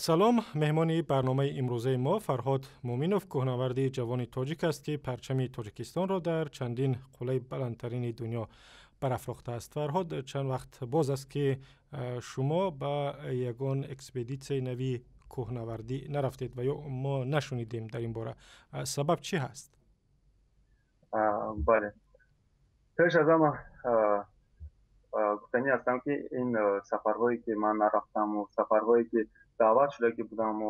Салом. Меҳмони барномаи имрӯзаи мо Фарҳод Муъминов, кӯҳнаварди ҷавони тоҷик аст, ки парчами Тоҷикистонро дар чандин қуллаи баландтарини дунё барафрохтааст. Фарҳод, чанд вақт боз аст, ки шумо ба ягон экспедитсияи нави кӯҳнавардӣ нарафтед ва ё мо нашунидем дар ин бора. Сабаб чӣ ҳаст? Бале, пеш аз ҳама гуфтанӣ ҳастам, ки ин сафарҳое, ки ман нарафтаму сафарҳое, ки даъват шуда ки будаму,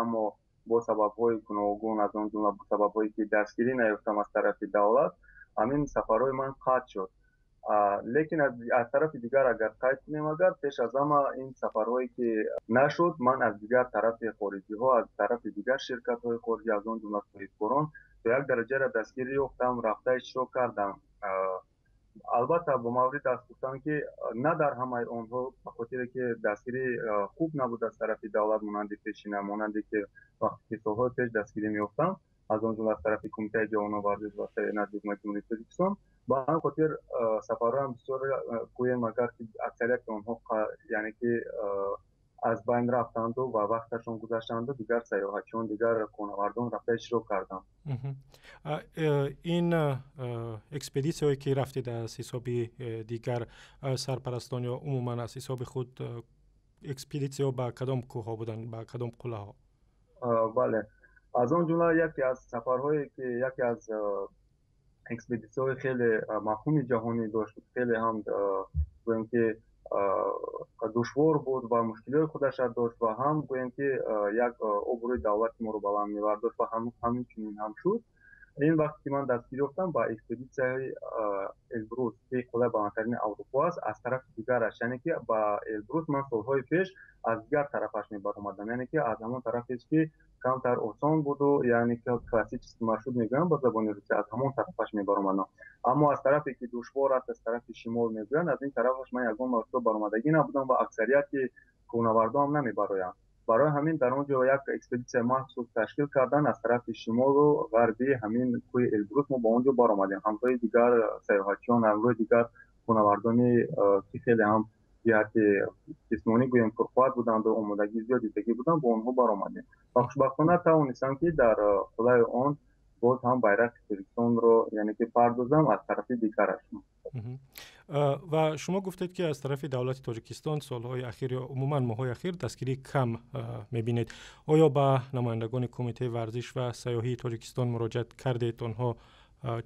аммо бо сабабҳои гуногун, аз он ҷумла бо сабабҳое, ки дастгирӣ наёфтам аз тарафи давлат, ҳамин сафарҳои ман қатъ шуд. Лекин аз тарафи дигар агар қайд кунем, агар пеш аз ҳама ин сафарҳое, ки нашуд, ман аз дигар тарафи хориҷиҳо, аз тарафи дигар ширкатҳои хориҷӣ, аз он ҷумла соҳибкорон, то як дараҷаро дастгирӣ ёфтам, рафта иштирок кардам. Албатта, бо маврид аст гуфтан, ки на дар ҳамаи онҳо, ба хотире ки дастгирӣ хуб набуд аз тарафи давлат, монанди пешина, монанде ки вақте ки солҳои пеш дастгирӣ меёфтам, аз он ҷумла аз тарафи Кумитаи ҷавонон, варзиш ва назди Ҳукумати Ҷумҳурии Тоҷикистон. Ба ҳамин хотир сафарҳоям бисёр, гӯем агар, ки аксарияти онҳо, яъне ки, аз байн рафтанду ва вақташон гузаштанду дигар сайёҳатчиён, дигар кӯҳнавардон рафта иштирок карданд. Ин экспедитсияҳое, ки рафтед, аз ҳисоби дигар сарпарастон ё умуман аз ҳисоби худ, экспедитсияҳо ба кадом кӯҳҳо буданд, ба кадом қуллаҳо? Бале, аз он ҷумла яке аз сафарҳое, ки яке аз экспедитсияҳои хеле мафҳуми ҷаҳонӣ дошт, хеле ҳам, гӯем ки, душвор буд ва мушкилиҳои худаша дошт ва ҳам, гӯем ки, як обрӯи давлати моро баланд мебардошт ва ҳамчунин ҳам шуд. Ин вақте ки ман дастгирӣ ёфтам ба экспедитсияи Элбрус, ки қуллаи баландтарини Аврупо аст, аз тарафи дигараш, яъне ки ба Элбрус ман солҳои пеш аз дигар тарафаш мебаромадам, яъне ки аз ҳамон тарафест, ки камтар осон буду, яъне ки классический маршрут мегӯянд ба забони русӣ, аз ҳамон тарафаш мебаромадам. Аммо аз тарафе, ки душвор аст, аз тарафи шимол мегӯянд, аз ин тарафаш ман ягон маротиба баромадагӣ набудам ва аксарияти кӯҳнавардоам намебароянд. Барои ҳамин дар он ҷо як экспедитсияи махсус ташкил кардан аз тарафи шимолу ғарбии ҳамин кӯҳи Элбрус. Мо ба он ҷо баромадем ҳамроҳи дигар сайёҳатчиён, ҳамроҳи дигар кӯҳнавардони, ки хеле ҳам ҷиҳати ҷисмонӣ, гӯем, пурқувват буданду омодагии зиёд дидагӣ буданд, бо онҳо баромадем ва хушбахтона тавонистам, ки дар қуллаи он боз ҳам байрақи Тоҷикистонро, яъне ки, пардозам аз тарафи дигараш. Ва шумо гуфтед, ки аз тарафи давлати Тоҷикистон солҳои ахир ё умуман моҳҳои ахир дастгирӣ кам мебинед. Оё ба намояндагони Кумитаи варзиш ва сайёҳии Тоҷикистон муроҷиат кардед? Онҳо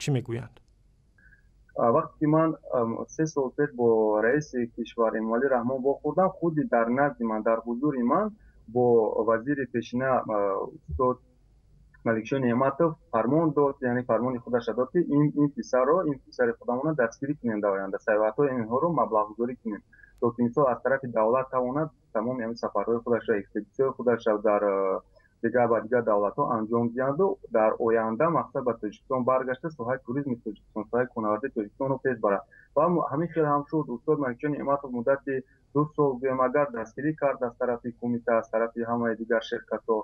чӣ мегӯянд? Вақте ки ман 3 сол пеш бо раиси кишвар Эмомалӣ Раҳмон вохӯрдам, худи дар назди ман, дар ҳузури ман бо вазири пешина устод Маликшо Неъматов фармон дод, яъне фармони худаша дод, ки ин писарро, ин писари худамона дастгирӣ кунем, дар оянда сайёҳатҳои инҳоро маблағгузорӣ кунем, то ки мисол аз тарафи давлат тавонад тамоми ҳамин сафарҳои худаша, экспедитсияҳои худаша дар дигар ба дигар давлатҳо анҷом диҳанду дар оянда, мақсад, ба Тоҷикистон баргашта, соҳаи туризми Тоҷикистон, соҳаи кӯҳнавардии Тоҷикистонро пеш барад. Ва ҳамин хел ҳам шуд. Устод Маликшо Неъматов муддати 2 сол, гӯем агар, дастгирӣ кард аз тарафи кумита, аз тарафи ҳамаи дигар ширкатҳо.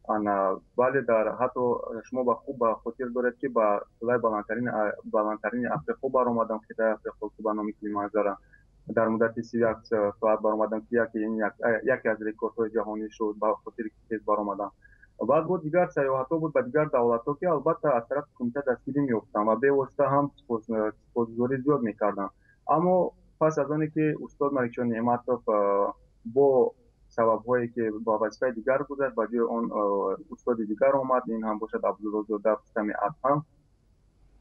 Ана, бале, дар ҳатто шумо ба хуб ба хотир доред, ки ба қуллаи баландтарини Африқо баромадам, қитъаи Африқо, ки ба номи Килиманҷаро дар муддати 31 соат баромадам, ки яке аз рекордҳои ҷаҳонӣ шуд, ба хотири ки тез баромадам. Баъд буд дигар сайёҳатҳо буд ба дигар давлатҳо, ки албатта аз тарафи кумита дастгирӣ меёфтам ва бевосита ҳам сипосгузорӣ зиёд мекардам. Аммо пас аз оне ки устод Маликшо Неъматов бо сабабҳое ки ба вазифаи дигар гузашт, ба ҷои он устоди дигар омад, ин ҳам бошад Абдуллозода Рустами Адҳам.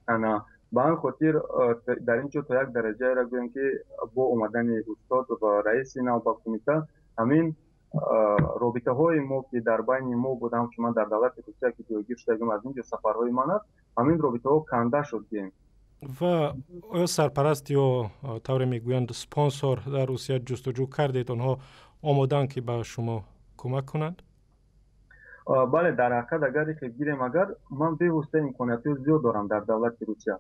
Ана, ба ҳамин хотир дар ин ҷо то як дараҷаеро, гӯем ки, бо омадани устод ва раиси нав ба кумита, ҳамин робитаҳои мо, ки дар байни мо буд, ҳамчун ман дар давлати Русия ки ҷойгир шудагим, аз ин ҷо сафарҳои ман аст, ҳамин робитаҳо канда шуд, гӯем. Ва оё сарпараст ё, тавре мегӯянд, спонсор дар Русия ҷустуҷӯ кардед? Онҳо омодаанд, ки ба шумо кӯмак кунанд? Бале, дар ҳақиқат, агар гирем агар, ман бевосита имкониятҳои зиёд дорам дар давлати Русия.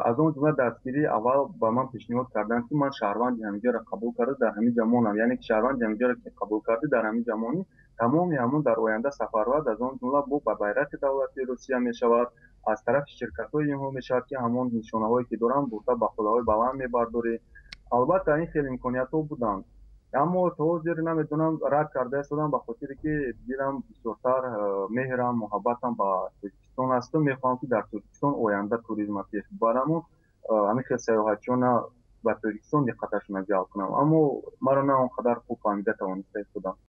Аз он ҷумла дастгирии аввал ба ман пешниҳод карданд, ки ман шаҳрванди ҳаминҷоро қабул карда, дар ҳамин ҷо монам. Яъне ки шаҳрванди ҳаминҷоро ки қабул кардӣ, дар ҳамин ҷо монӣ, тамоми ҳамун дар оянда сафарҳоят, аз он ҷумла бо ба байрақи давлати Русия мешавад, аз тарафи ширкатҳои инҳо мешавад, ки ҳамон нишонаҳое ки дорам, бурда ба қуллаҳои баланд мебардорӣ. Албатта, ин хеле имкониятҳо буданд. Аммо то ҳозир намедонам, рад карда истодам, ба хотире ки дилам бисёртар, меҳрам, муҳаббатам ба Тоҷикистон асту мехоҳам, ки дар Тоҷикистон оянда туризма пеш бибараму ҳамин хел саёҳатчиёна ба Тоҷикистон диққаташона ҷалб кунам. Аммо маро на он қадар хуб фаҳмида тавониста истодам.